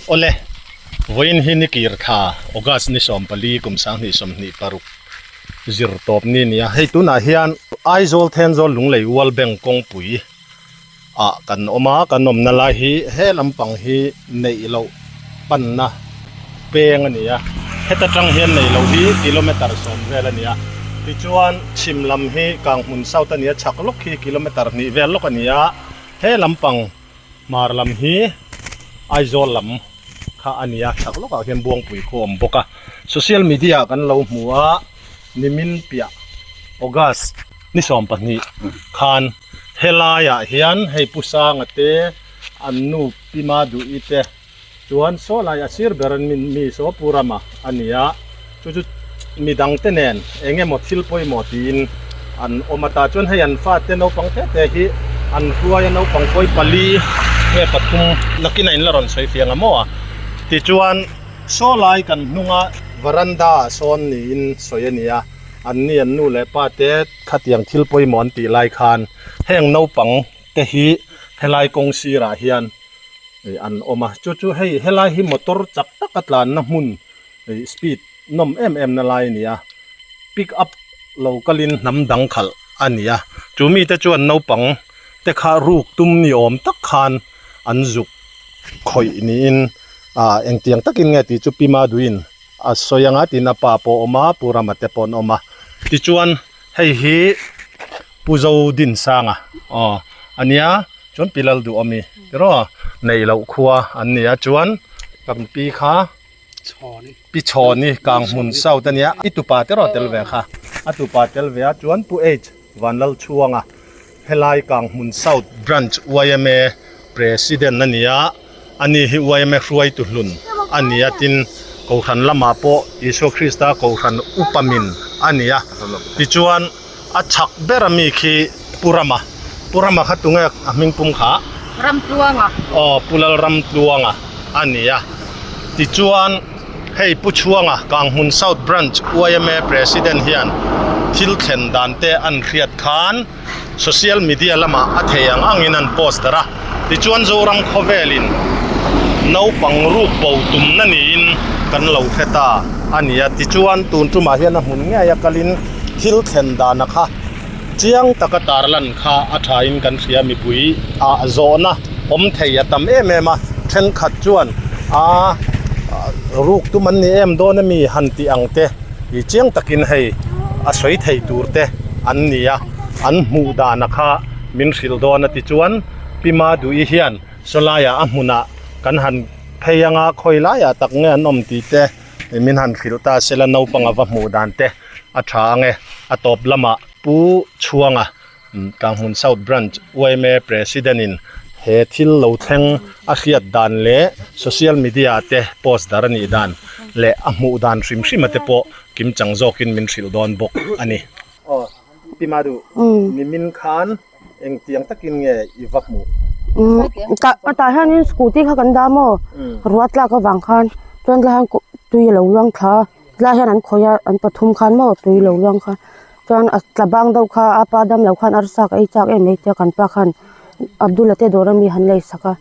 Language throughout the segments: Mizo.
Awle, vawiin hi ni kir thla August ni 14 kum 2026 zir tawp ni a ni a. Hei tunah hian Aizawl Thenzawl Lunglei World Bank kawngpui ah kan awm a, kan awmna lai hi he lampang hi neih loh panna peng a ni a, heta tang hian neih loh hi kilometer 10 vel a ni a, tichuan chhim lam hi Kanghmun South a ni a, chhak lawk hi kilometer hnih vel lawk a ni a, he lampang hmar lam hi Aizawl lam kha a ni a, chhak lawkah hian Buangpui khu a awm bawk a, social media ah kan lo hmu a, nimin piah August ni 12 khan. Helaiah hian hei Pu Sanga te, an nu Pi Maduhi te chuan saw lai a sir ber an mi saw Pu Rama a ni a, chu chu midang te nen eng emaw thil pawimawh tiin an awm a tah chuan hei an fate naupang te te hi an hruai a naupang pawi pali nge pathum nakin a in la rawn sawi fiang a maw a tichuan saw lai kan hnunga varanda ah sawn niin sawi a ni a an ni an nu leh pa te. Khatiang thil pawimawh an tih lai khan heng naupang te hi helai kawng sirah hian an awm a, chu chu hei helai hi motor chak taka tlanna hmun speed nawm em em na lai a ni a, pick up lo kalin hnam dang khalh a ni a, chu mite chuan naupang te kha ruk tum ni awm tak khan an zuk khawih niin ah engtiang takin nge tih chu Pi Maduiin A sawi anga tin a pa pawh a awm a, Pu Rama te pawh an awm a. Tichuan hei hi Pu Zodinsanga aw a nia chuan Pi Lalduhawmi tiraw neih loh khua an ni a chuan kan pi kha Pi Chhawni Kanghmun South a nia i tupa tiraw tel ve kha a tupa tel ve a chuan Pu H. Vanlalchhuanga helai Kanghmun South Branch yma President a ni a, ani hi yma hruaitu hlun a ni a tin Kohhran lamah pawh Isua Krista Kohhran upa min a ni a, tichuan a chhak ber ami khi Pu Rama, Pu Rama kha tunge a hming pum kha? Ramtluanga. Aw Pu Lalramtluanga a ni a, tichuan. Hei Pu Chhuanga Kanghmun South Branch yma President hian thil thlen dan te an hriat khan social media lamah a thei ang angin an post darh a, tichuan Zoram khawvelin naupang ruk bo tumna niin kan lo hre ta a ni a, tichuan tun tumah hian a hmun ngei a kalin thil thlen dana kha Chiang taka tarlan kha a thain kan hria mipui ah zawhna awm thei a tam em em a, thenkhat chuan a ruk tum an ni em dawn ami han tih ang te ih chiang takin hei a sawi thei tur te an ni a, an hmuh dana kha min hrilh dawn a tichuan Pi Maduhi hian sawlaiah a hmunah kan han phei anga khawi laiah tak nge an awm tih te min han hrilh ta sela naupang a va hmuh dan te a tha ang e a tawp lamah Pu Chhuanga Kanghmun South Branch yma President in he thil lo thleng a hriat dan leh social media ah te post dar a nih dan leh a hmuh dan hrim hrim a te pawh kim chang zawkin min hrilh dawn bawk a ni. Aw Pi Madhu nimin khan Engtiang takin nge i va hmuh? Ka tah hianin scooty kha kan dah maw? Ruah tlak avang khan chuan tlai hian tui a lo luang thla a, tlai hian an khawih a an pathum khan maw tui a lo luang kha chuan a tla bang deuh kha a pa dam lo khan arsa ka ei chak em mai tia kan pa khan Abdul-a te dawr ami han lei sak a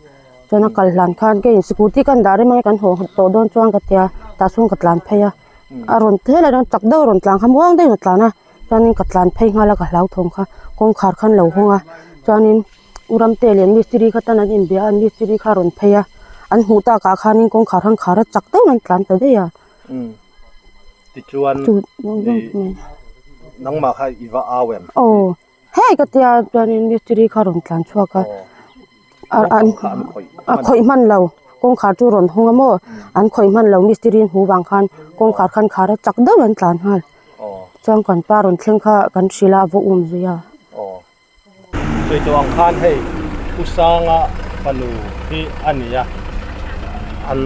chuan a kal hlan khan keiin scooty kan dah rem a kan haw tawh dawn chuan ka tia tah chuan ka tlan phei a a rawn tlem a chak deuh a rawn tlan kha muang deuhin a tlan a. Chuanin ka tlan phei nghal a ka hlauthawng kha kawngkhar khan lo hawng a chuanin u Ramte leh mistiri kha tan an inbia a mistiri kha a rawn phei a an hmuh takah khanin kawngkhar khan khar a chak deuhin an tlan ta daih a. Tichuan nangmah kha i va au em? Aw hei ka tia chuanin mistiri kha a rawn tlan chhuak a. A khawih hman lo kawngkhar chu rawn hawng a maw an khawih hman lo mistiri an hmuh vang khan kawngkhar khan khar a chak deuhin an tlan nghal. Chuan kan pa rawn thleng kha kan hrilh a a va um zui a. Aw. Sawi tawh ang khan hei Pu Sanga fanu hi a ni a, an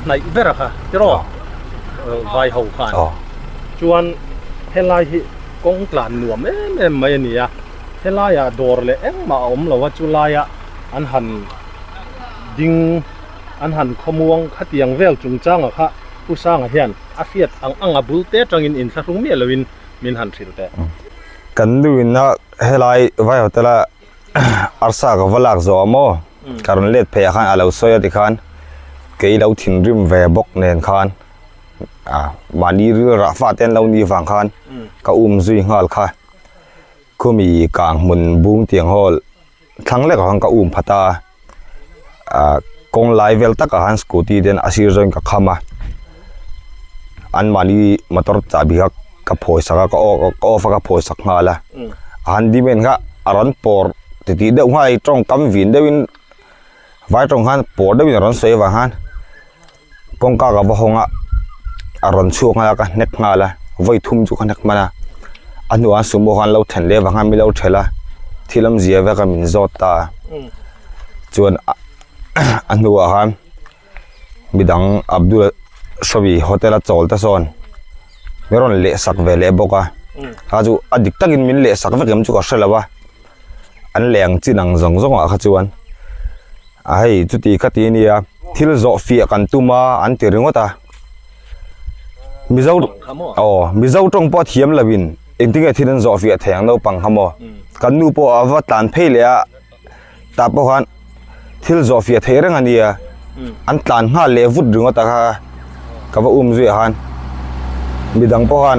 hnaih ber a kha tiraw vai ho khan. Chuan helai hi kawng tlan nuam em em mai a ni a, helaiah dawr leh engmah a awm lo a, chulaiah an han ding an han khawmuang khatiang vel chungchanga kha Pu Sanga hian A hriat ang ang a bul te atangin inthlahrung miah loin min han hrilh teh. Kan nu in a helai vai hotel a arsa ka va lak zawh a maw ka rawn let phei ah khan a lo sawi a tikhan Kei lo thinrim ve bawk nen khan ah mahni ril rah fate an lo nih vang khan ka um zui nghal kha. Khumi kang hmun bung tiang hall thlang lek ah khan ka um phat a ah kawng lai vel takah khan scooty te a sir zawng in ka kham a an mahni motor chahbi kha ka phawi sak a ka off a ka phawi sak nghal a a han demand kha a rawn pawr titih deuh nghal a tawngkam vin deuh in vai tawng khan pawr deuh in a rawn sawi avang khan kawngka ka va hawng a a rawn chhuak nghal a ka hnek nghal a vawi thum chu ka hnek hman a a hnuah sumo khan lo then leh avang khan min lo thelh a thil awmzia vek a min zawt ta a chuan a hnuah khan midang Abdul Sawi hotel a chawl te sawn min rawn leh sak ve leh bawk a kha chu a dik takin min leh sak vek em chu ka hre lo a an leng chin ang zawng zawng ah kha chuan. A hei chuti kha ti ania thil zawh fiah kan tum a an ti ringawt a mizo aw mizo tawng pawh a thiam lo in engtin nge thil an zawh fiah thei ang naupang kha maw kan nu pawh a va tlan phei leh a tah pawh khan thil zawh fiah theih reng ania an tlan nghal leh vut ringawt a kha ka va um zui ah khan midang pawh khan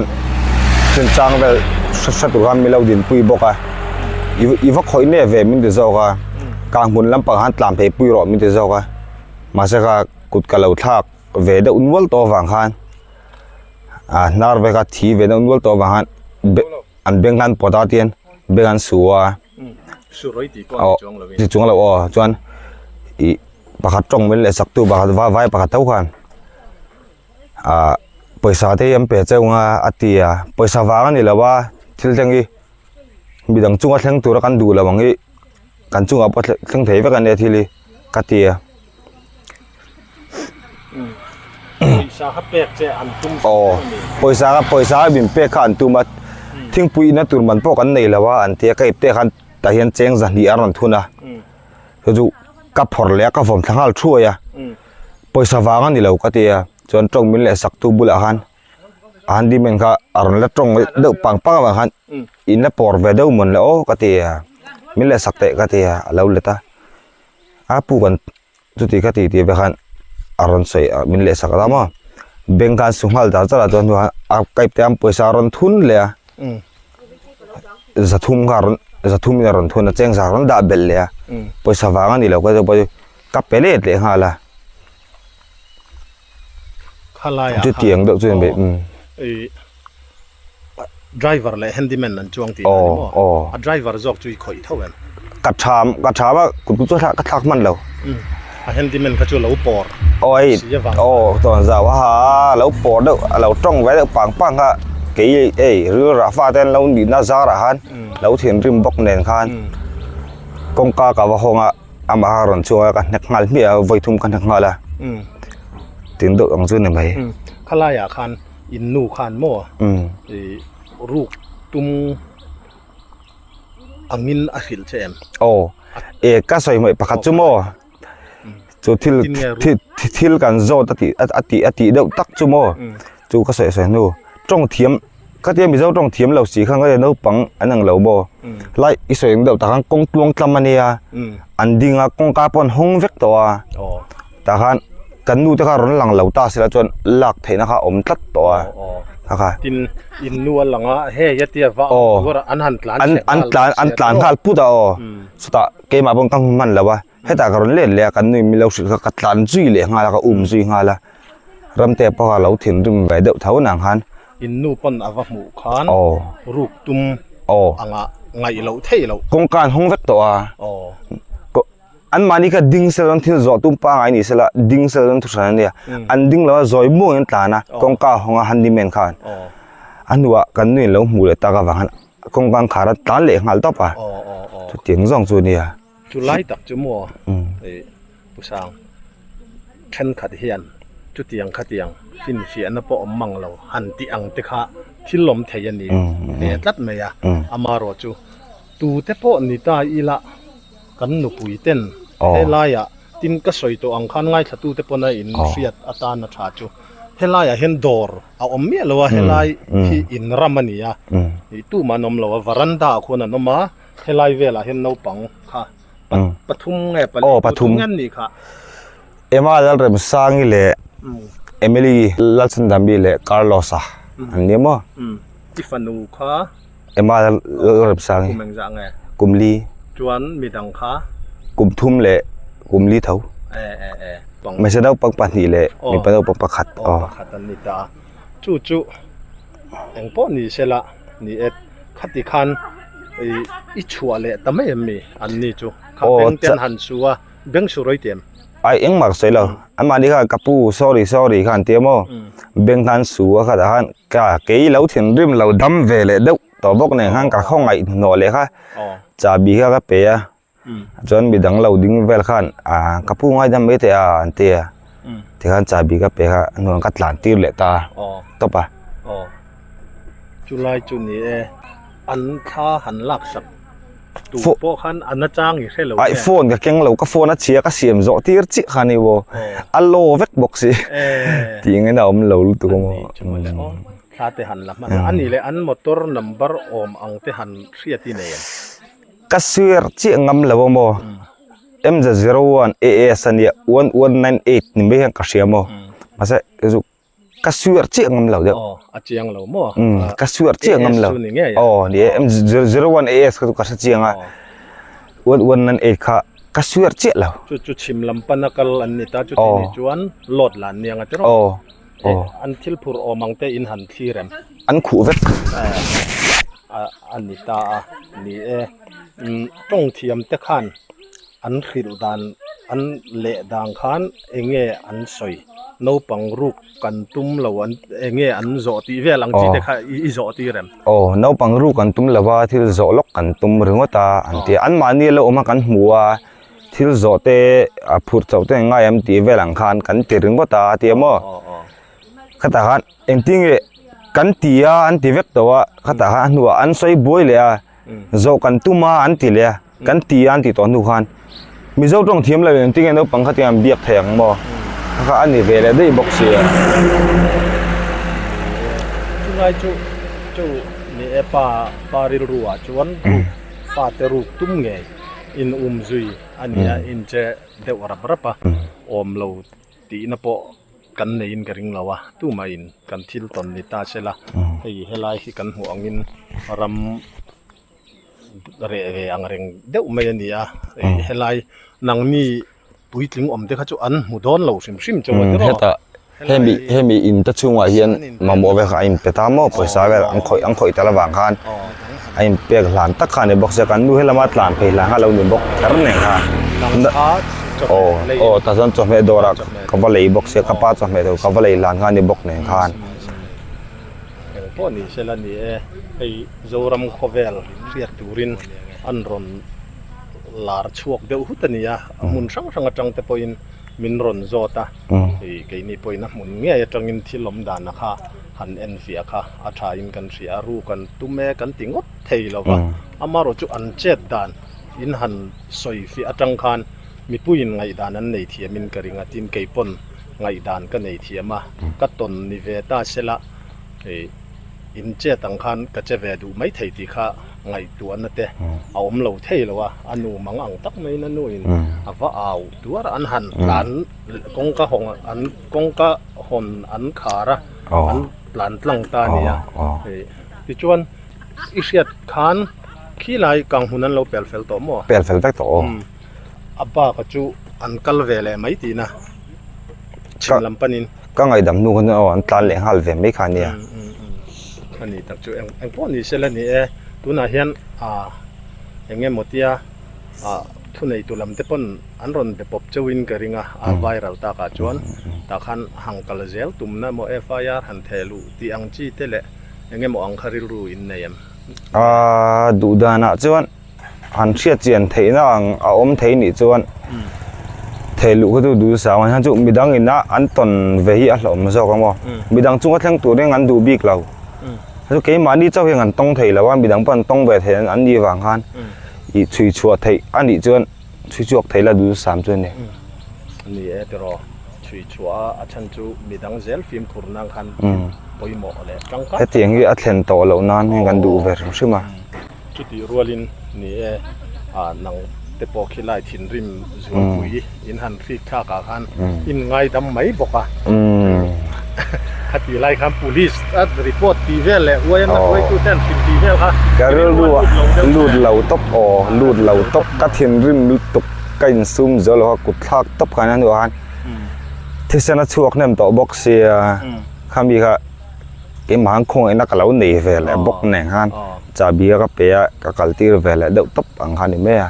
chinchang vel hre hre tur khan min lo dinpui bawk a i i va khawih nge ve min ti zawk a kang hmun lampang khan tlan phei pui rawh min ti zawk a mahse kha kut ka lo thlak ve deuh nual tawh avang khan ah hnar ve kha thi ve deuh nual tawh avang khan an beng khan pawt a tian beng an su a aw ti chuang lo aw chuan ih pakhat tawng min leh sak tu pakhat vai vai pakhat tho khan ah pawisa te hi an pe cheu ang a a ti a pawisa vang a ni lo a thil thleng hi midang chunga thleng tura kan duh lo ang hi kan chungah pawh thleng thei vek a nia thil hi ka ti a. Aw pawisa kha pawisa a min pek kha an tum a thingpui inna tur man pawh kan nei lo a an ti a ka ipte khan tah hian cheng zahnih a rawn thun a chu chu ka phawrh leh a ka vawm thla nghal thuai a pawisa vang a ni lo ka ti a chuan tawng min leh sak tu bulah khan a handyman kha a rawn la tawng deuh pang pang avang khan in la pawr ve deuh mawn le aw ka ti a min leh sak teh ka ti a a lo let a a pu kan chuti kha ti tih ve khan a rawn sawi a min leh sak a maw bank khan su nghal dar char a chuan hnuah a pipe te an pawisa a rawn thun leh a zathum kha a rawn zathum in a rawn thun a cheng zah a rawn dah belh leh a pawisa vang a ni lo ka chu ka pe let leh nghal a chutiang deuh chu ni Driver leh handyman an chuang tih a ni maw? A driver zawk chu i khawih tho em? Ka tham ka tham a kut chu ka thlak hman lo. A handyman kha chu lo pawr si avang khan. Aw tawn zau a ha lo pawr deuh a lo tawng ve deuh pang pang kha kei ei ril rah fa te an lo nihna zarah khan lo thinrim bawk nen khan kawngka ka va hawng a amah kha a rawn chhuak a ka hnek nghal hmiah a vawi thum ka hnek nghal a tin deuh ang chu ni mai. Khalaiah khan In nu khan maw i ruk tum angin a hrilh che em? Aw, e ka sawi hmaih pakhat chu maw chu thil thil kan zawt a tih a tih a tih deuh tak chu maw chu ka sawi sawi hnu tawng thiam ka tia mizo tawng thiam lo si khan ka tia naupang an ang lo maw lai i sawi ang deuh tak khan kawng tluang tlam a nia an ding a kawngka pawh an hawng vek tawh a. Tah khan kan nu te kha rawn lang lo ta sela chuan lak theihna kha a awm tlat tawh a kha kha. Tin in nu a lang a hei a tia va an han tlan chhe an tlan an tlan nghal put a aw chutah keimah pawh ka hmu hman lo a hetah ka rawn let leh a kan nu in min lo hrilh kha ka tlan zui leh nghal a ka um zui nghal a ramte pawh kha a lo thinrim ve deuh tho nang khan. In nu pawn a va hmuh khan ruk tum anga ngaih loh theih loh. Kawngka an hawng vek tawh a. An mahni kha ding sela chuan thil zawh tum pangai ni sela ding sela chuan thu hran a nia. An ding lo a zawi muangin an tlan a kawngka a hawng a handyman khan a hnuah kan nuin lo hmuh leh tak avang khan kawngka an khar a tlan leh nghal tawp a chutiang zawng chu a nia. Chu lai tak chu maw ih Pu Sang thenkhat hian chutiang khatiang finfiahna pawh awm mang lo han tih ang te kha thil awm thei a ni ve tlat mai a amarawh chu tute pawh ni ta ila Kan nupui ten helaiah tin ka sawi tawh ang khan ngaithlatute pawn a in hriat atan a tha chu helaiah hian dawr a awm miah lo a helai hi in ram a ni a ih tumah an awm lo a varanda ah khuan an awm a helai velah hian naupang kha pathum nge pali pathum nge an nih kha. Emma Lalremsangi leh Emily Lalchhandami leh Carlos-a an ni maw? I fanu kha Emma Lalremsangi kum engzah nge? Kum li. Chuan midang kha? Kum thum leh kum li tho. Hmeichhe naupang pahnih leh mipa naupang pakhat. Aw pakhat an ni ta a. Chu chu eng pawh ni sela ni e khati khan i chhuah leh ta mai em mi an ni chu kha beng te an han su a beng su rawi tiam. Ai engmah ka sawi lo anmahni khan ka pu sorry sorry khan tia maw beng khan su a khatah khan ka kei lo thinrim lo dam ve leh deuh tawh bawk nen khan ka khawngaih hnawh leh kha chahbi kha ka pe a. Chuan midang lo ding vel khan ah ka pu ngaidam mai teh a an ti a tikhan chahbi ka pe kha a hnuah ka tlan tir leh ta tawp a. Aw chulai chu ni e an thla han lak sak tu pawh khan a nachang i hre lo nge. Aih phone ka keng lo ka phone a chhia ka siam zawh tir chiah kha ni maw a law vek bawk si tih engin a awm lo lutuk a maw. Thla te han la hman a a nih leh an motor number awm ang te han hriat i nei em? Ka swear chiah ngam lo a maw MZ01 AS a nia 1198 ni mai hian ka hria maw mahse chu ka swear chiah ngam lo deuh aw a chiang lo maw umm ka swear chiah ngam lo aw ni e MZ01 AS kha chu ka hre chiang a 1198 kha ka swear chiah lo chu chu chhim lam pana kal an ni ta chuti ni chuan load lan nia nga tiraw aw aw an thil phur awm ang te in han thlir em an khuh vek a ni ta a ni e tawng thiam te khan an hrilh dan an leh dan khan eng nge an sawi naupang ruk kan tum lo an eng nge an zawh tih vel ang chi te kha i zawh tir em aw naupang ruk an tum lo a thil zawh lawk kan tum ringawt a an ti a anmahni lo awm a kan hmu a thil zawh te a phurh chauh te an ngai em tih vel ang khan kan ti ringawt a a ti a maw khatah khan engtin nge kan ti a an ti vek tawh a khatah khan a hnuah an sawi buai leh a zawh kan tum a an ti leh a kan ti a an tih tawh hnu khan Mizo tawng thiam lo engtin nge naupang kha tiang an biak thei ang maw kha kha a ni ve leh daih bawk si a. Chulai chu chu ni e pa pa rilru ah chuan fate ruk tum ngei in um zui a ni a in che deuh rap rap a awm lo tihna pawh kan neiin ka ring lo a tumahin kan thil tawn ni ta se la hei helai hi kan hmuh angin ram reh ve ang reng deuh mai a ni a helai nangni puitling awm te kha chu an hmu dawn lo hrim hrim chu a tiraw hetah hemi hemi in te chhungah hian mamawh vel kha a inpe ta maw pawisa vel an khawih an khawih tel avang khan a inpek hlan tak kha a ni bawk sia kan nu helama tlan phei hlan kha a lo ni bawk kher nen kha aw aw tah chuan chawhmeh dawrah ka va lei bawk sia ka pa chawhmeh dawr ka va lei hlan kha a ni bawk nen khan. Eng pawh ni sela ni e hei Zoram khawvel hriat turin an rawn lar chhuak deuh hut a ni a hmun hrang hrang atang te pawhin min rawn zawt a hei keini pawhin a hmun ngei atangin thil awm dana kha han en fiah kha a thain kan hria a ru kan tum e kan ti ngawt thei lo va amaherawh chu an chet dan in han sawi fiah atang khan mipuiin ngaihdan an nei thiamin ka ring a tin keipawn ngaihdan ka nei thiam a ka tawn ni ve ta sela hei in chet ang khan ka che ve duh mai thei tih kha ngaihtuahna te a awm lo thei lo a, a nu mang ang tak maiin a nuin a va au tuar a, an han tlan kawngka hawng an kawngka hawn an khar a, an tlan tlang ta a ni a, tichuan i hriat khan khilai kang hmun an lo pel fel tawh maw? Pel fel vek tawh aw. A bak a chu an kal ve leh mai tihna chhim lam panin. Ka ngaihdam hnu khan aw an tlan leh nghal ve mai kha ania. A ni tak chu eng eng pawh ni sela ni e tunah hian ah eng emaw tia ah thuneitu lam te pawn an rawn be pawp chauhin ka ring a a viral takah chuan tah khan hang kal zel tumna emaw FIR han theh luh tih ang chi te leh eng emaw ang kha rilru in nei em? Ah duh danah chuan han hriat chian theihna ang a awm thei nih chuan thei luh kha chu duh sang a chu midang ina an tawn ve hi a hlauhawm zawk ang aw midang chunga thleng turin an duh bik lo chu keimahni chauh hian an tawng thei lo a midang pawh an tawng ve thei an nih vang khan ih chhui chhuah theih a nih chuan chhui chhuak thei la duh sam chu a ni. Ni e tiraw chhui chhuah a chhan chu midang zel fimkhur nan khan pawimawh leh tangkai. Hetiang hi a thlen tawh loh nan hian kan duh ve hrim hrim a. Chutih rualin ni e, ah nang te pawh khi lai thinrim zualpui in han hrik thlak ah khan in ngaidam mai bawk a. Khati lai khan police a report tih vel leh uaina hruaitu te an hrilh tih vel kha Ka rilru ah lut lo tawp aw lut lo tawp ka thinrim lutuk ka insum zo lo a kut thlak tawp khan a hnuah khan thisen a chhuak hnem tawh bawk sia khami kha keimah khan khawngaihna ka lo nei ve leh bawk nen khan chahbi a ka pe a ka kal tir ve leh deuh tawp ang kha a ni mai a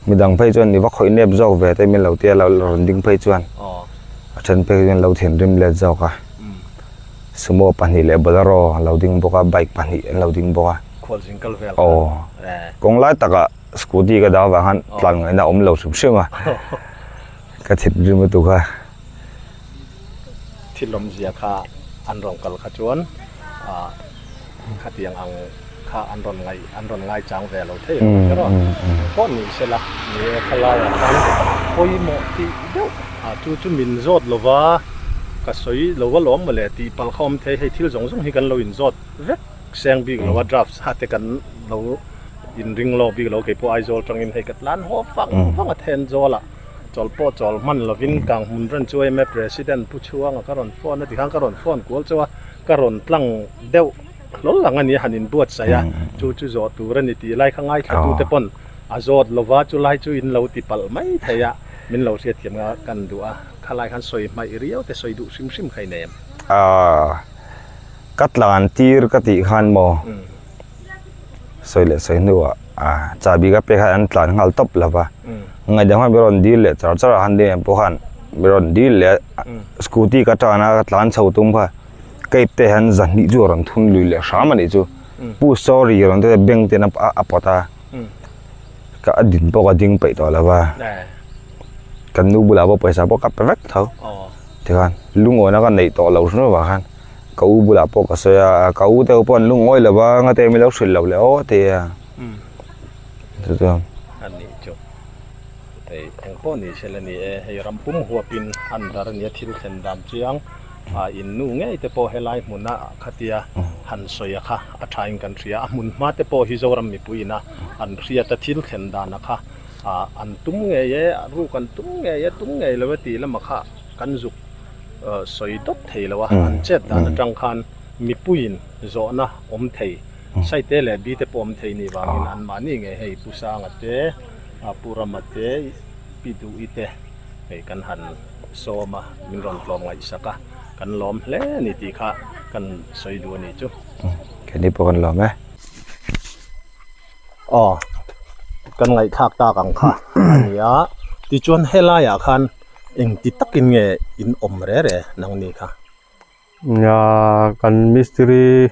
midang phei chuan i va khawih nep zawk ve te min lo tia lo rawn ding phei chuan a then phei chuan lo thinrim let zawk a sumo pahnih leh bolero a lo ding bawk a bike pahnih an lo ding bawk a aw kawng lai takah scooty ka dah avang khan tlan ngaihna a awm lo hrim hrim a ka thinrim lutuk a. Thil awmzia kha an rawn kal kha chuan ah khatiang ang kha an rawn ngaih an rawn ngaichang ve lo thei lo kher a, pawh ni sela ni e khalaiah khan pawimawh tih deuh ah chu chu min zawt lo va ka sawi lo alawm mawle tih palh kha awm thei hei thil zawng zawng hi kan lo inzawt vek seng bik lo a draft sa te kan lo inring lawk bik lo keipawh Aizawl tangin hei ka tlan haw vang vang a Thenzawl ah. Chawl pawh chawl hman lovin kang hmun ran chu yma President Pu Chhuanga ka rawn phone a tikhan ka rawn phone kual chauh a, ka rawn tlang deuh hlawl ang a ni a han inbuatsaih a, chu chu zawh tur a ni tih lai kha ngaithla tute pawn a zawt lova chu lai chu in lo ti palh mai thei a, min lo hriatthiam nga kan duh a, khalai khan sawi hmaih riau te sawi duh hrim hrim kha i nei em? Aaa ka tlan tir ka tih khan maw sawi leh sawi hnuah ah chahbi ka pek khan an tlan nghal tawp lo va ngaihdam khan min rawn dil leh char char a han ding pawh khan min rawn dil leh a scooty ka tan a ka tlan chho tum kha ka ipte hian zahnih chu a rawn thun lui leh hram a nih chu pu sorry a rawn ti a bank ten a pawt a ka a din pawh ka ding peih tawh lo va kan nu bulah pawh pawisa pawh ka pe vek tho tikhan lungawina ka neih tawh loh hrim avang khan. Ka u bulah pawh ka sawi a, ka u te pawh an lungawi lo va, ngate min lo hrilh loh leh aw ti a. Chu chuan. A nih chu. Hei eng pawh ni se la ni e, hei ram pum huapin an dar ania thil thlen dan chiang a in nu ngei te pawh helai hmuna khatia han sawi a kha a thain kan hria a, hmun hma te pawh hi Zoram mipui ina an hriat a thil thlen dan a kha an tum ngei e, ruk an tum ngei e, tum ngei lo e tih lama kha kan zuk sawi dawt thei lo a, an chet dan atang khan mipuiin zawhna awm thei, Saite leh Bite pawh awm thei nih vangin anmahni ngei hei Pu Sanga te, Pu Rama te, Pi Duhi te hei kan han sawm a, min rawn tlawm ngaihsak a, kan lawm hle a ni tih kha kan sawi duh a nih chu. Keini pawh kan lawm e. Aw, kan ngaihthlak tak ang kha a ni a, tichuan helaiah khan Engti takin nge in awm re re nang ni kha? Nia kan mistiri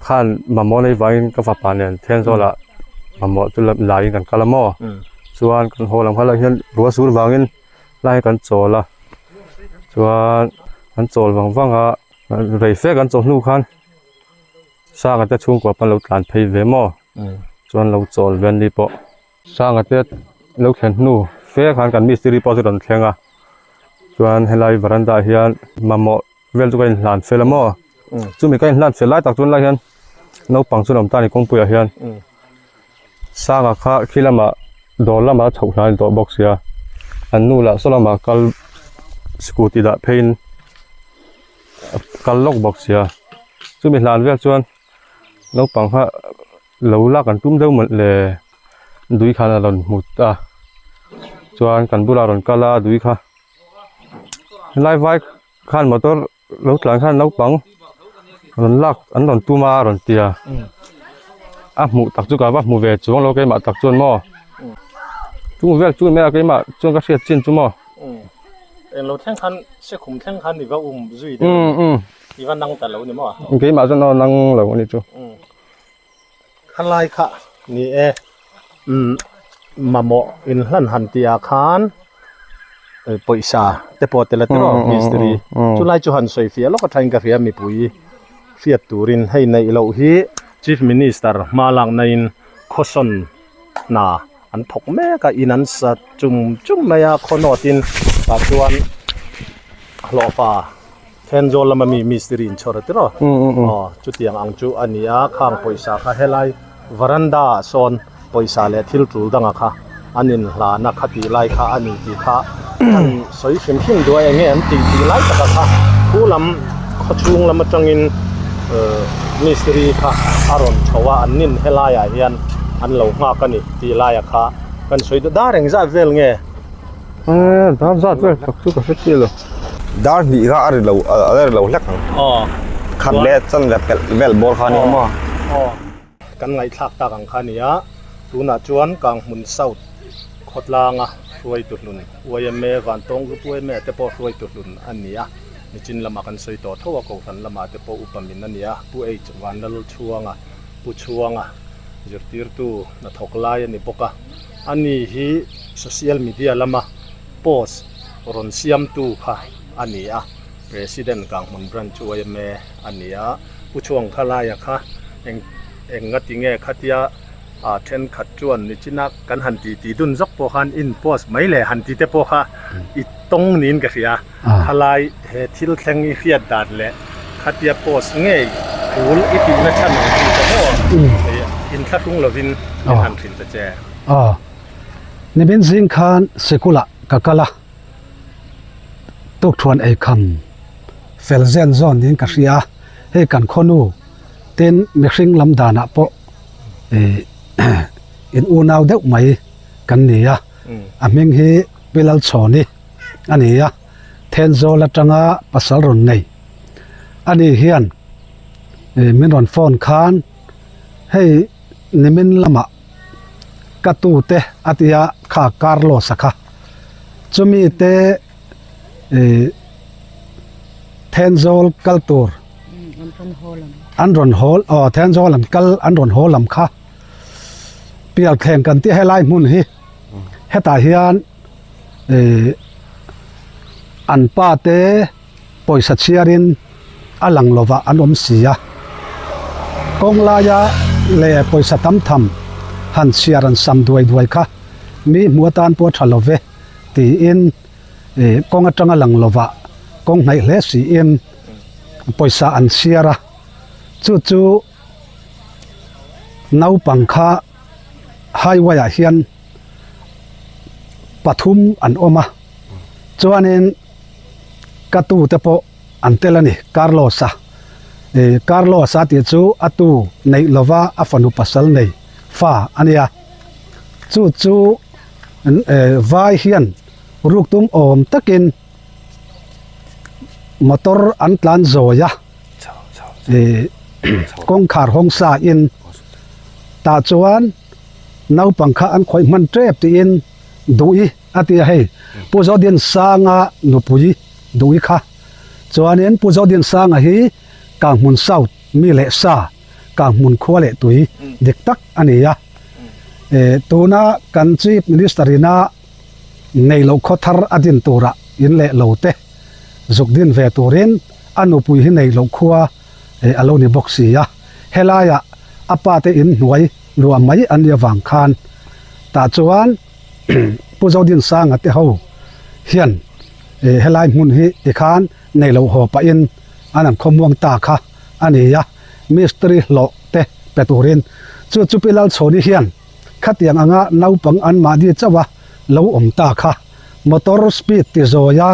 khan mamawh nei vangin ka fapa nen Thenzawl-ah mamawh chu laiin kan kal a maw? Chuan kan haw lam kha lai hian ruah sur vangin lai hi kan chawl a, chuan kan chawl vang vang a, rei fe kan chawl hnu khan Sanga te chhungkua pawh an lo tlan phei ve maw? Chuan lo chawl ve an ni pawh. Sanga te lo thlen hnu fe khan kan mistiri pawh chu rawn thleng a chuan helai veranda ah hian mamawh vel chu ka inhlan fel a maw chumi ka inhlan fel lai tak chuan lai hian naupang chu an awm ta a ni kawngpuiah hian Sanga kha khi lamah dawr lamah a chhoh hlan a ni tawh bawk sia an nu lah saw lamah kal scooty dah pheiin a kal lawk bawk sia chumi hlan vel chuan naupang kha. Lo lak an tum deuh mawlh le dui khan a rawn hmu ta chuan kan bulah a rawn kal a dui kha helai vai khan motor lo tlan khan naupang rawn lak an rawn tum a a rawn ti a a hmuh tak chu ka va hmu ve chuang lo keimah tak chuan maw chung vel chu mai a keimah chuan ka hriat chin chu maw. Englo thleng khan sekhum thleng khan i va um zui deuh i va nang ta lo ni maw? Keimah chuan aw nang lo a ni chu. Khalai kha ni e umm mamawh inhlan han tih ah khan pawisa te pawh tel a ti rawh mistiri chulai chu han sawi fiah lawk atangin ka hria mipui hriat turin hei neih loh hi chief minister hma lakna in khawsawn hna an thawk mek a in an sa chum chum mai a khaw nawt in tah chuan hlawhfa Thenzawl lama mi mistiri in chhawr a ti rawh aw chutiang ang chu a ni a khang pawisa kha helai varanda ah sawn. Pawisa leh thil tul danga kha an inhlana kha tih lai kha a ni tih kha an sawi hrim hrim duh a, enge an tih tih lai taka kha khu lam khaw chhung lam atangin ehh mistiri kha a rawn chho a, an nin helaiah hian an lo nghak a ni tih laia kha kan sawi duh dar engzat vel nge? Eee dar zat vel tak chu ka hre chiah lo. Dar hnih kha a ri lo a la ri lo hlek ang. Khat leh chan ve pelh vel bawr kha a ni maw? Kan ngaihthlak tak ang kha a ni a, tunah chuan Kanghmun South khawtlanga hruaitu hlun yma Vantawng Group yma te pawh hruaitu hlun a ni a, nichin lamah kan sawi tawh tho a, Kohhran lamah te pawh upa min a ni a, Pu H Vanlalchhuanga, Pu Chhuanga zirtirtu hnathawk lai a ni bawk a, ani hi social media lama post rawn siamtu kha a ni a, President Kanghmun Branch yma a ni a. Pu Chhuang kha laia kha eng eng nga ti nge khatia ah thenkhat chuan nichina kan han ti ti dun zawk pawh khan in post mai le han ti te pawh kha i tawng niin ka hria khalai he thil thleng i hriat dan leh khatia post ngei tul i tihna chhan ang chi te maw inthlahrung lovin i han hrilh ta che. Aw nimin zing khan sikul ah ka kal a. Tukthuan ei kham fel zen zawn niin ka hria a, hei kan khawnu tin mihring lam danah pawh ih in unau deuh mai kan ni a, a hming hi Pi Lalchhawni a ni a, Thenzawl atanga pasal rawn nei a ni hian ih min rawn phone khan hei nimin lamah. Ka tute a ti a kha Carlos a kha chumi te ih Thenzawl kal tur an rawn hawl aw Thenzawl an kal an rawn hawl lam kha pial thleng kan tih helai hmun hi hetah hian ih an pa te. Pawisa chhiarin a lang lovah an awm si a, kawng laia leh pawisa tam tham han chhiar an sam duai duai kha mi hmu atan pawh a tha lo ve tiin ih kawng atanga lang lovah kawng hnaih hle siin pawisa an chhiar a, chu chu naupang kha highway ah hian pathum an awm a chuanin. Ka tu te pawh an tel a ni, Carlos-a. Ih Carlos-a tih chu a tu neih lova a fanu pasal nei fa a nia. Chu chu vai hian ruk tum awm takin motor an tlan zawi a, ih kawngkhar hawng sa in tah chuan naupang kha an khawih hman tep tiin duh i. A ti a hei, Pu Zodinsanga nupui duh i kha. Chuanin Pu Zodinsanga hi Kanghmun South mi leh sa, Kanghmun khua leh tui dik tak a ni a. Tuna kan Chief Minister ina nei loh khaw thar a din turah in leh lo te zuk din ve turin a nupui hi nei loh khua a lo ni bawk si a. Helaiah a pa te in hnuai luah mai an nih avang khan tah chuan Pu Zodinsanga te ho hian helai hmun hi tikhan nei lo haw pahin an an khawmuang ta kha a ni a, mistiri hlawh te pe turin chu chu Pi Lalchhawni hian khatiang anga naupang anmahni chauh a lo awm ta kha motor speed ti zawia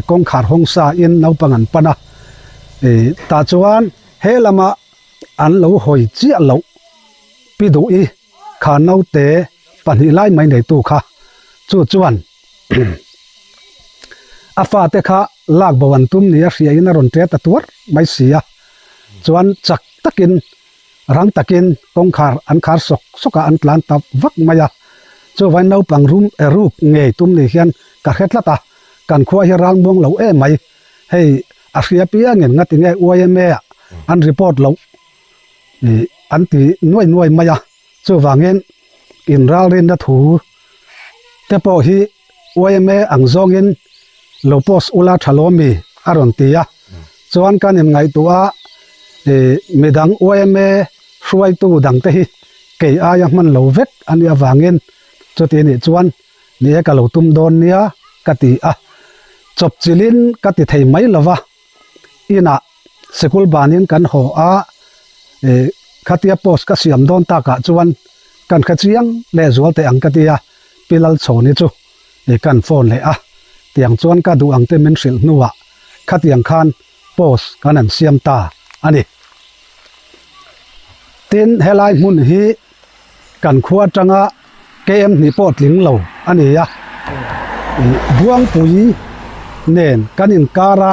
kawngkhar hawng sa in naupang an pan a, tah chuan he lama an lo hawi chiah loh Pi Duhi Kha naute pahnih lai mai neitu kha chu chuan a fate kha lak bo an tum nia hriain a rawn ṭe ta tuar mai si a. Chuan chak takin rang takin kawngkhar an khar sawk sawk a, an tlan ta vak mai a. Chuvain naupang rum ruk ngei tum ni hian ka hre tlat a, kan khua hi ral muang lo em mai. Hei a hria piangin ngatinge YMA ah an report loh. Ih an ti nuai nuai mai a, chuvangin inralrinna thu te pawh hi yma ang zawngin lo post ula tha lo mi a rawn ti a, chuan kan inngaihtuah a ih midang yma hruaitu dang te hi kei aia hman lo vek a nih avangin chuti nih chuan ni e ka lo tum dawn nia ka ti a, chawpchilhin ka ti thei mai lo va inah. Sikul banin kan haw a, ih khatia post ka siam dawn takah chuan Kan hre chiang leh zual teh ang ka ti a, Pi Lalchhawni chu i kan phone leh a, tiang chuan ka duh ang te min hrilh hnuah khatiang khan post kan han siam ta a ni. Tin, helai hmun hi kan khua atanga KM hnih pawh tling lo a ni a, Buangpui nen kan inkara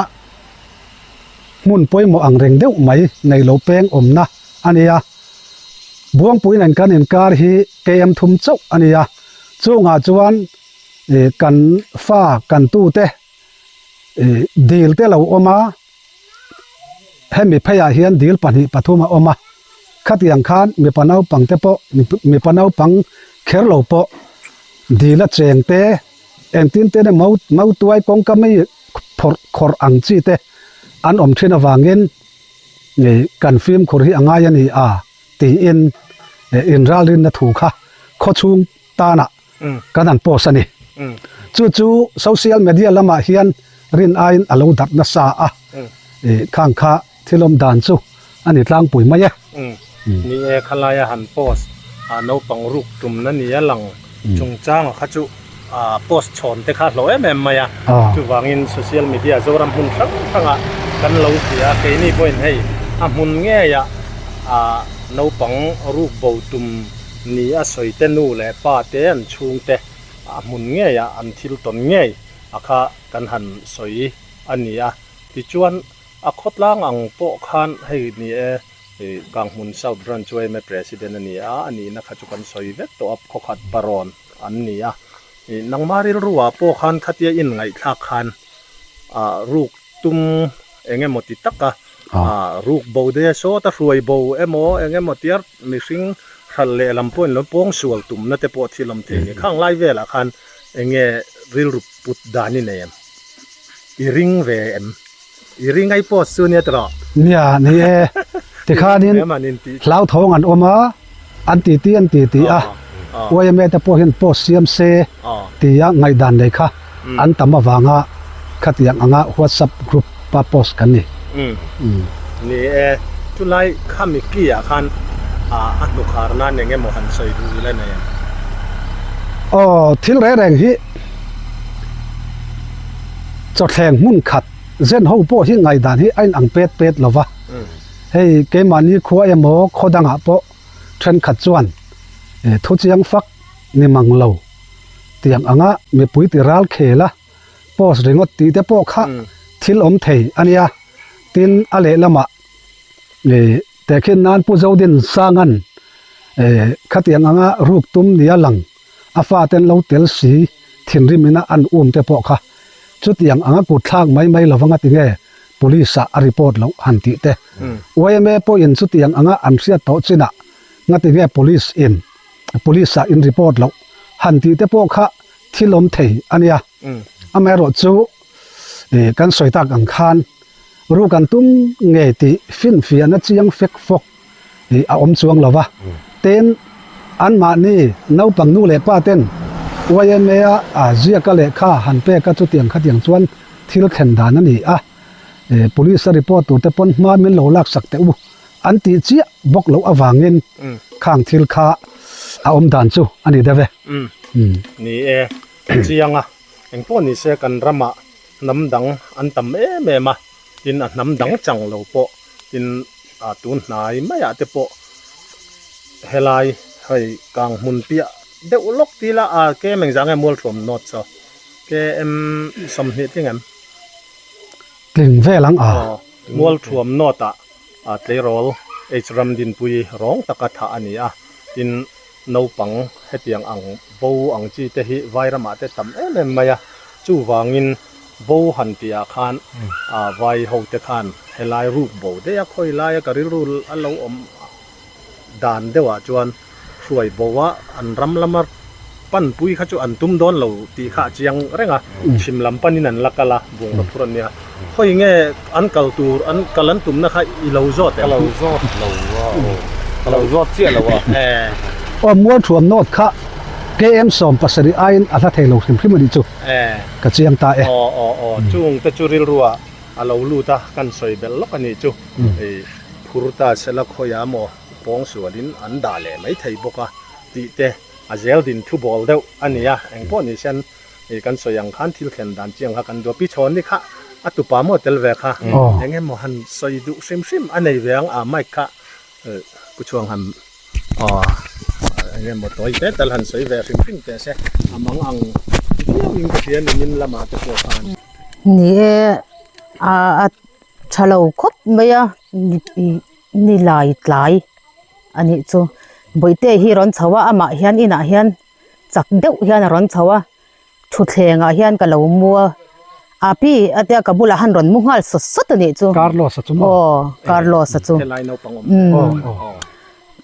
hmun pawimawh ang reng deuh mai nei lo peng awmna a ni a. Buangpui nen kan inkar hi KM thum chauh a ni a, chungah chuan kan fa kan tute dil te lo awm a, hemi pheiah hian dil pahnih pathum a awm a, khatiang khan mipa naupang te pawh mipa naupang kher lo pawh dil a cheng te engtin te emaw mautuai kawngka mai phawrh khawrh ang chi te an awm thin avangin kan fimkhur hi a ngai a ni a tiin inralrinna thu kha khawchhung tanah kan han post a ni. Chu chu social media lamah hian rin aiin a lo darh nasa a, khang kha thil awm dan chu a ni tlangpui mai e. Ni e, khalaia han post a naupang ruk tumna nia lang chungchanga kha chu post chhawn te kha hlawh em em mai a, chuvangin social media Zoram hmun hrang hrangah kan lo hria a, keini pawhin hei a hmun ngeiah naupang ruk bo tum ni a sawi te nu leh pa te an chhungte a hmun ngeiah an thil tawn ngei a kha kan han sawi a ni a, tichuan a khawtlang ang pawh khan hei ni e. Kanghmun South Branch yma President a ni a, a nihna kha chu kan sawi vek tawh a, khawkhat parawn an ni a. Nangma rilruah pawh khan khatia inngaihthlak khan ruk tum eng emaw ti taka ruk bo daih a, sawta hruai bo emaw eng emaw tia mihring hralh leh lam pawhin lo pawng sual tumna te pawh thil awm thei a ni. Khang lai velah khan eng nge rilru put dan i nei em? I ring ve em? I ring ai post chu nia tawh. Nia, ni e. Tikhanin hlauthawng an awm a, an ti ti an ti ti a, yma te pawh hian post siam se tia ngaihdan nei kha an tam avanga khatiang anga WhatsApp group a post kan ni. Ni e, chulai khami ki ah khan a hnukhar nan eng emaw han sawi duh ila nei em? Aw, thil reng reng hi chawthleng hmun khat Zen ho pawh hi ngaihdan hi a inang pet pet lo va, hei keimahni khua emaw khaw dangah pawh thenkhat chuan thu chiang fak ni mang lo tiang anga mipui ti ral khel a, post ringawt tih te pawh kha thil awm thei a nia. Tin, a lehlamah tehkhin nan Pu Zodin Sangan khatiang anga ruk tum nia lang a faten lo tel si thinrim ina an um te pawh kha Chutiang anga kut thlak mai mai lovang a ti nge Police ah a report loh han tih te. Yma pawhin chutiang anga an hriat tawh chinah nga ti nge Police in Police ah in report loh han tih te pawh kha thil awm thei a nia. Amaherawh chu kan sawi tak ang khan ru kan tum ngei tih finfiahna chiang fek fawk a awm chuang lo va. Tin, anmahni naupang nu leh pa ten yma a ziaka lehkha han pek a chutiang khatiang chuan thil thlen dan a ni a, police a report tur te pawn hma min lo laksak teh u an tih chiah bawk loh avangin khang thil kha a awm dan chu a ni deuh e. Ni e, chiang a, engpawh ni se kan ramah hnam dang an tam em em a, tin a hnam dang chang lo pawh tin ah tun hnai maiah te pawh helai hei kang hmun piah deuh lawk ti ila ah kem engzah nge mualthuam nawt chaw km 20 tling em? Tling vel ang a. Aw mualthuam nawt ah ah tleirawl H Ramdinpui rawng taka thah a ni a tin naupang hetiang ang bo ang chi te hi vairamah te tam em em mai a chuvangin Bo han tih ah khan vai ho te khan helai ruk bo daih a khawi lai a ka rilru a lo awm dan deuh ah chuan hruai bo a an ram lama panpui kha chu an tum dawn lo tih kha a chiang reng a chhim lam panin an la kal a bungraw phur an nia khawi nge an kal tur an kal an tumna kha i lo zawt em? Ka lo zawt lo a aw ka lo zawt chiah lo a. Aw mualthuam nawt kha KM 17 aiin a hla thei lo hrim hrim a nih chu. Ka chiang ta e. Aw aw aw chung te chu rilruah a lo lut a kan sawi belh lawk a nih chu. Hei phur ta sela khawiah maw pawng sualin an dah leh mai thei bawk a. Tih te a zel din thu bawl deuh a ni a, eng pawh ni sen ih kan sawi ang khan thil thlen dan chiang kha kan duh a, Pi Chhawni kha a tupa maw tel ve kha eng emaw han sawi duh hrim hrim a nei ve ang a mic kha Pu Chhuang han aw eng emaw tawi te tal han sawi ve hrim hrim teh se a mang ang viau in ka hria ni min lamah te pawh khan. Ni e a a tha lo khawp mai a ni lai tlai. A nih chu bawihte hi rawn chho a amah hian inah hian chak deuh hian a rawn chho a thutthleng ah hian ka lo mu a a pi a tia ka bulah han rawn mu nghal sawt sawt a nih chu Carlos a chu maw aw Carlos a chu helai naupang awm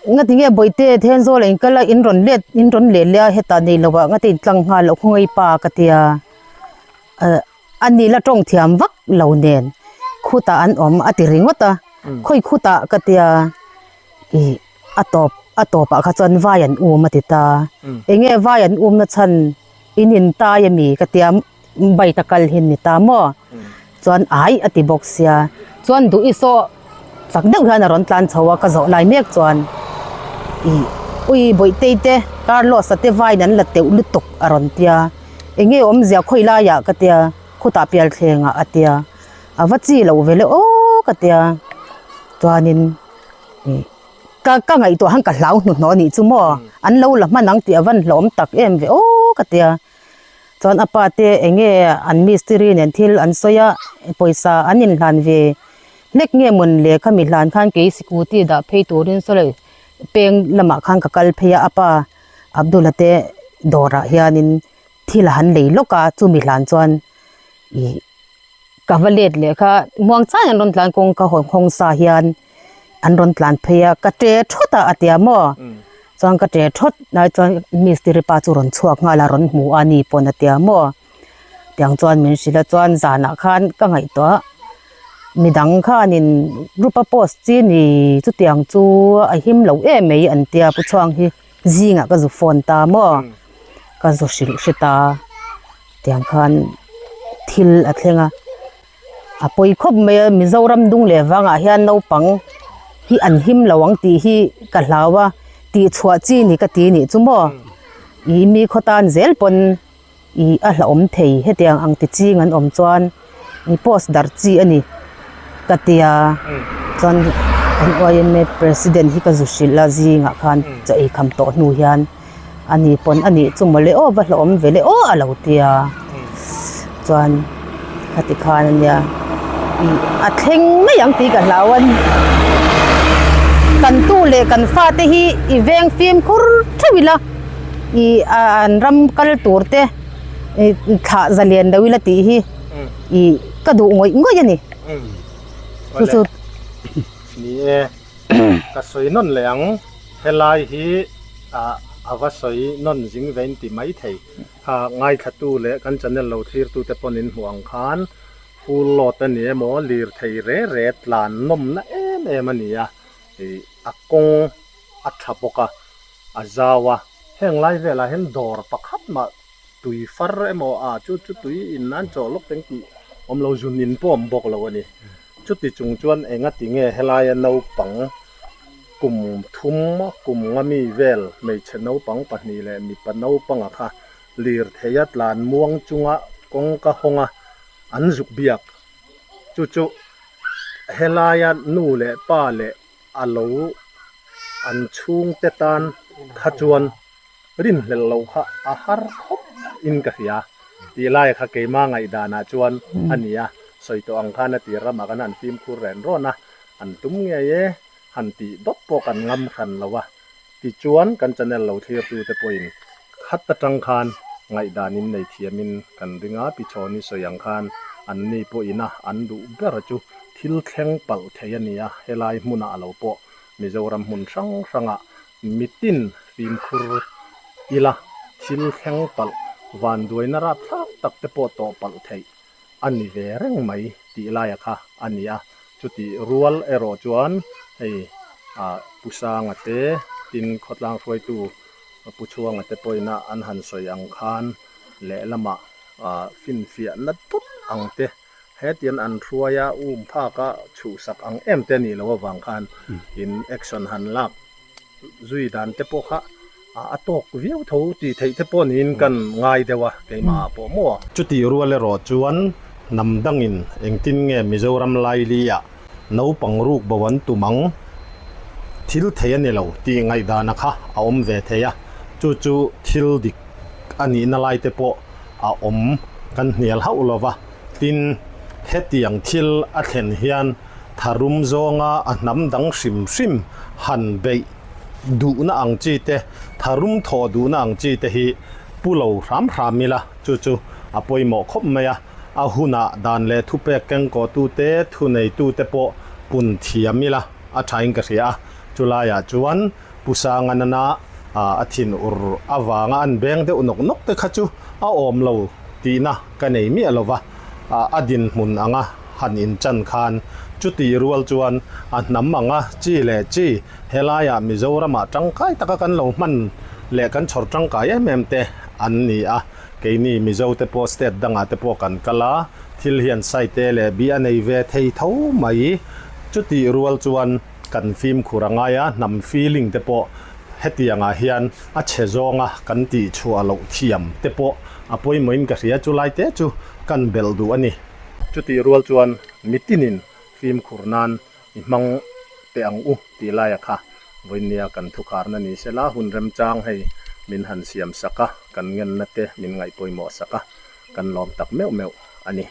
umm ngati nge bawihte Thenzawl a inkal a in rawn let in rawn let leh a hetah nei lo ah ngati in tlang nghal loh khawngaih pa ka tia ah. A ni la tawng thiam vak lo nen khutah an awm a ti ringawt a, khawi khutah ka tia ih a tawp a tawpah kha chuan vai an um a ti ta, eng nge vai an um na chhan in in tai a mi ka tia bike a kal hi ni ta maw chuan ai a ti bawk sia chuan duh i saw chak deuh hian a rawn tlan chho a ka zawh lai mek chuan ih ui bawihtei te Carlos a te vaiin an la teuh lutuk a rawn tia. Eng nge awmzia khawi laiah ka tia khutah pial thlengah a tia a va chi loh ve le aw ka tia chuanin ih ka ka ngaihtuah han ka hlau hnuhnawh a nih chu maw an lo la hman ang tih a van hlawm tak em ve aw ka tia chuan a pa te eng nge an mistiri nen thil an sawi a pawisa an inhlan ve hlek nge mawn le khami hlan khan kei scooty dah phei turin saw leh peng lamah khan ka kal phei a a pa. Abdul-a te dawrah hianin thil a han lei lawk a chumi hlan chuan ih ka va let leh kha muang chang an rawn tlan kawng ka hawn nghawng sa hian an rawn tlan phei a ka ṭe thawt a a tia maw chuan ka ṭe thawt lai chuan mistiri pa chu rawn chhuak nghal a rawn hmu a ni pawn a tia maw. Tiang chuan min hrilh a chuan zanah khan ka ngaihtuah midang khanin group a post chi ni chutiang chu a him lo em mai an tia pu chhuang hi zingah ka zu phone ta maw ka zu hrilh hre ta tiang khan thil a thleng a a pawi khawp mai a Mizoram dung leh vangah hian naupang hi an him lo ang tih hi ka hlau a tihchhuah chi ni ka ti nih chu maw ih mi khaw tan zel pawn. Ih a hlauhawm thei hetiang ang ti ching an awm chuan ih post darh chi a ni ka tia chuan kan yma president hi ka zu hrilh a zingah khan chaw ei kham tawh hnu hian ani pawn a nih chu mawle aw va hlauhawm ve le aw a lo tia chuan khati khan a nia ih a thleng mai ang tih ka hlau a kan tu leh kan fate hi i veng fimkhur theuh ila. Ih an ram kal tur te ih thlah zalian lo ila tih hi ih ka duh ngawih ngawih a ni. Chu chu. Ni e, ka sawi nawn leh ang, helai hi ah a va sawi nawn zing ve in ti mai thei. Kha ngaithlatu leh kan channel lo thlirtu te pawn in hmuh ang khan full load a ni emaw lirthei re re tlan nawmna em em a ni a, ih a kawng a tha bawk a. a zau a, heng lai velah hian dawr pakhat mah tui far emaw a chu chu tui in nan chaw lawk teng tih awm lo zun in pawh awm bawk lo a ni. Chuti chung chuan enga ti nge helaia naupang kum thum kum nga mi vel hmeichhe naupang pahnih leh mipa naupanga kha lirtheia tlan muang chunga kawngka hawnga an zuk biak chu chu helaia nu leh pa leh a lo an chhungte tan kha chuan rinhlelh loh kha a har khawp in ka hria tih lai kha keima ngaihdanah chuan a ni a, sawi tawh ang khan a tir ramah khan an fimkhur ren rawn a, an tum ngei e, han tih dawt pawh kan ngam hran lo a, tichuan kan channel lo thlirtute pawhin khat atang khan ngaihdan in nei thiamin kan ring a, Pichhawni sawi ang khan anni pawhin a an duh ber chu Thil thleng palh thei a ni a, helai hmunah a lo pawh Mizoram hmun hrang hrangah mitin fimkhur ila thil thleng palh vanduaina rapthlak tak te pawh tawh palh theih a ni ve reng mai tih laia kha a ni a. Chutih rual erawh chuan hei ah Pu Sanga te tin khawtlang hruaitu Pu Chhuanga te pawhin a an han sawi ang khan lehlamah ah finfiahna tawp ang te Hetian an hruai a, um phak a chhuhsak ang em te nih loh avang khan in action han lak zui dan te pawh kha A tawk viau tho tih theih te pawh niin kan ngai deuh a, keimah ah pawh maw. Chutih rual erawh chuan hnam dangin engtin nge Mizoram laili ah naupang ruk bo an tum ang thil thei a ni lo tih ngaihdana kha a awm ve thei a, chu chu thil dik a nihna lai te pawh a awm kan hnial hauh lo va, tin hetiang thil a thlen hian tharum zawnga a hnam dang hrim hrim han beih duhna ang chi te, tharum thawh duhna ang chi te hi pu lo hram hram ila chu chu a pawimawh khawp mai a, a hunah dan leh thupek kengkawhtu te, thuneitu te pawh pun thiam ila a thain ka hria a, chulaiah chuan Pu Sanganana a thin ur avanga an beng deuh nawk nawk te kha chu a awm lo tihna ka nei miah lo va, a dinhmun anga han inchan khan chutih rual chuan a hnam anga chi leh chi helaiah Mizoramah tangkai taka kan lo hman leh kan chhawr tangkai em em te an ni a, keini Mizo te pawh state dangah te pawh kan kal a, thil hian saite leh bi a nei ve thei tho mai, chutih rual chuan. Kan fimkhur a ngai a, hnam feeling te pawh hetiangah hian a chhe zawnga kan tih chhuah loh thiam te pawh a pawimawhin ka hria, chulai te chu kan belh duh a ni. Chutih rual chuan mitinin fimkhur nan i hmang teh ang u tih laia kha vawinia kan thukharna ni sela hun remchang hei min han siam sak a, kan ngenna te min ngaihpawimawh sak a, kan lawm tak meuh meuh a ni.